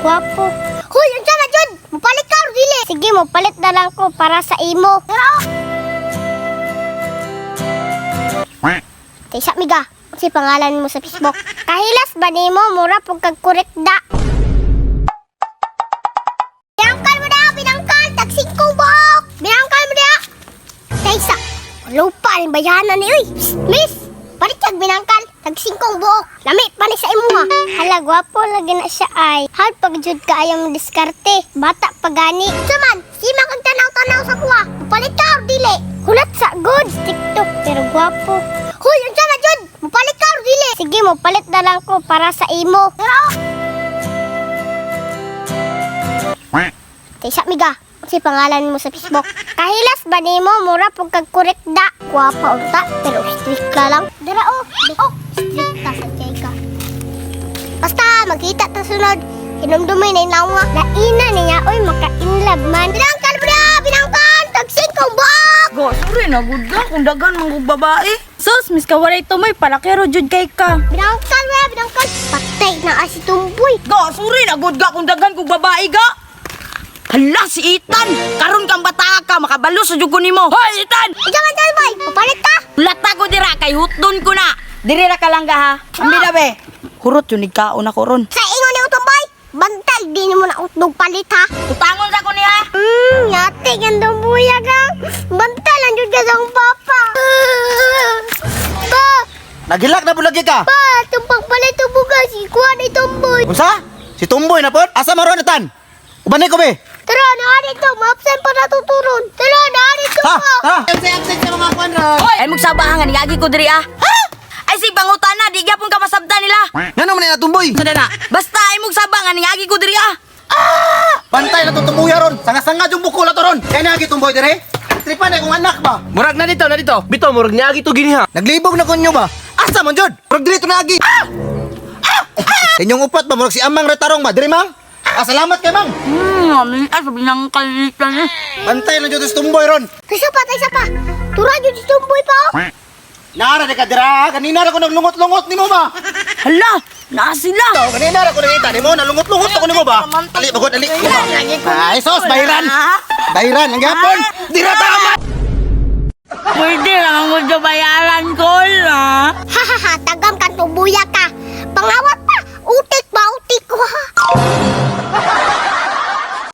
gwapo. Hoy, unsa na jud? Mupalit ka or dili? Sige, mupalit na lang ko para sa imo. Tara. Taysa miga. Unsay pangalan mo sa Facebook? Kahilas ba nimo mura pug kag kurekda? Binangkal mo na, binangkal! Tagsingkong buhok! Binangkal mo na! Taysa, lupa rin bayanan ni uy! Psst, miss! Palit kag binangkal, tagsingkong buhok! Lami, pa ni sa imo ha! Hala, gwapo lagi na siya ay. Hal pag jud ka ayaw mo diskarte. Bata pa gani. Saman, sima kag tanaw-tanaw sa kuha. Palit ka or dili? Hulat sa good. TikTok, pero gwapo. Hoy, unsa na jud? Mupalit ka or dili? Sige, mupalit na lang ko para sa imo. Tara! Taysa miga, unsay pangalan mo sa Facebook? Kahilas ba nimo mura pug kag kurekda? Gwapa unta pero strict ka lang. Dara oh, oh, strict ta sa jay ka. Basta magkita ta sunod. Hinumdumay na inawa. Laina niya oy maka-inlove man. Binangkan mo na, binangkan tagsingkong buok. Go, sorry na gud ka kung daghan man kog babae. Sus, miss ka walay tumoy palakero jud kay ka. Binangkan mo na, binangkan. Patay na asi tumboy. Go, sorry na gud ka kung daghan kog babae ga. Hala si Ethan, karon kang bata ka makabalo sa jud ko nimo. Hoy Ethan, Ikaw man dyan, boy. Papalit ka. lata ko dira kay hutdon ko na. Diri ra ka lang ga ha. Ambi na be. Hurot yun kaon ako ron. Sa ingon ni Utomboy, bantay di mo na utnog palit ha. Utangon sa ko niya. Ngati gandong buyag ah. Banta lang jud ka sa akong papa. Ba, Nagilak na bulagi ka. ba, tumpang pala itong bugas. Ikuha na itong boy. Unsa? Si Tumboy na pod? Asa maron tan? Ubanay ko be. Tara, naa dito. Ma-absent pa natuturon. Tara, naa dito. Ha? Ha? Hoy, ay magsaba nga nigagi ko diri ah. Ay si pangutana di gyapon ka masabtan nila. Ngano man na Tumboy? Sada na. Basta ay magsaba nga nigagi ko diri ah. Bantay na to tumuya ron. Sanga-sanga jung buko la to ron. Kay naagi Tumboy dire? Tripan na kong anak ba? Murag na dito, na dito. Bito, murag niagi to gini ha. Naglibog na konyo ba? Asa man jud? Murag diri to naagi. Ah! Ah! Inyong upat ba murag si Amang Retarong ba? Dire mang? Ah, salamat kay mang. Amin ay sabi nang kalitan. Bantay na jud si Tumboy ron. Taysa pa, taysa pa. Tura jud si tumboy pa oh. Nara di ka dira. Kanina ra ko naglungot-lungot nimo ba? Hala, naa sila. Ikaw, kanina ra ko nakita nimo, nalungot-lungot ako nimo ba? Ali, bagod, ali. Ay, sos, bahiran. Bahiran, ang gapon. Dira tama. Pwede lang ang gusto bayaran ko na. Ha ha ha, tagam kan buyag ka. Pangawat pa. Utik ba, utik ko ha.